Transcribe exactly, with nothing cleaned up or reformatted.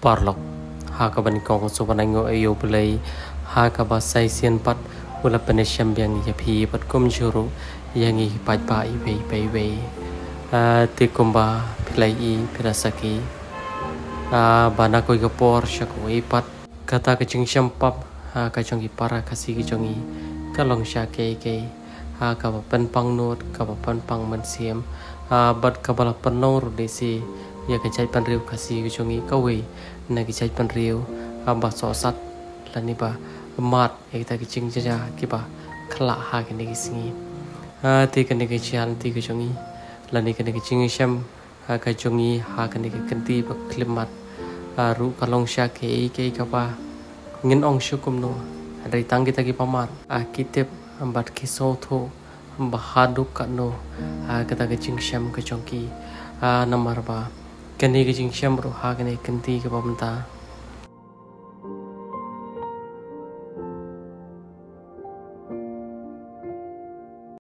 Paralok, ha kaba nyngkong sngewbha ban ai nguh ïa U Blei, ha kaba sa shisien pat u la pynshem biang ïa phi bad kumjuh ruh ïa ngi paidbah iwei pa iwei. Ah, te kumba phi la ïohi, phi la sakhi, ah, ba na kawei ka por sha kawei pat, kata ka jingshem pap, ah, ka jong ki para Khasi ka jong ngi ka long sha kiei kiei, ah, kaba pynpang nud, kaba pynpang mynsiem, ah, bad kaba la pynlong ruh lehse ïa ka jaitbynriew Khasi ka jong ngi kawei na ki jaitbynriew, ah, ba sohsat lane ba mad ïa kita ki jingjia kiba khlah ha kine ki sngi. Ah, te kane ka jia lynti ka jong ngi lane kane ka jingshem, ah, ka jong ngi ha kane ka kynti ba khyllipmat, ah, ruh ka long sha kiei kiei kaba ngin ong shuh kumno, hynrei tang kita kiba mad, ah, ki tip bad ki sngewthuh ba haduh katno, ah, kata ka jingshem ka jong ki, ah, namar ba kane ka jingshem ruh ha kane ka kynti kaba mynta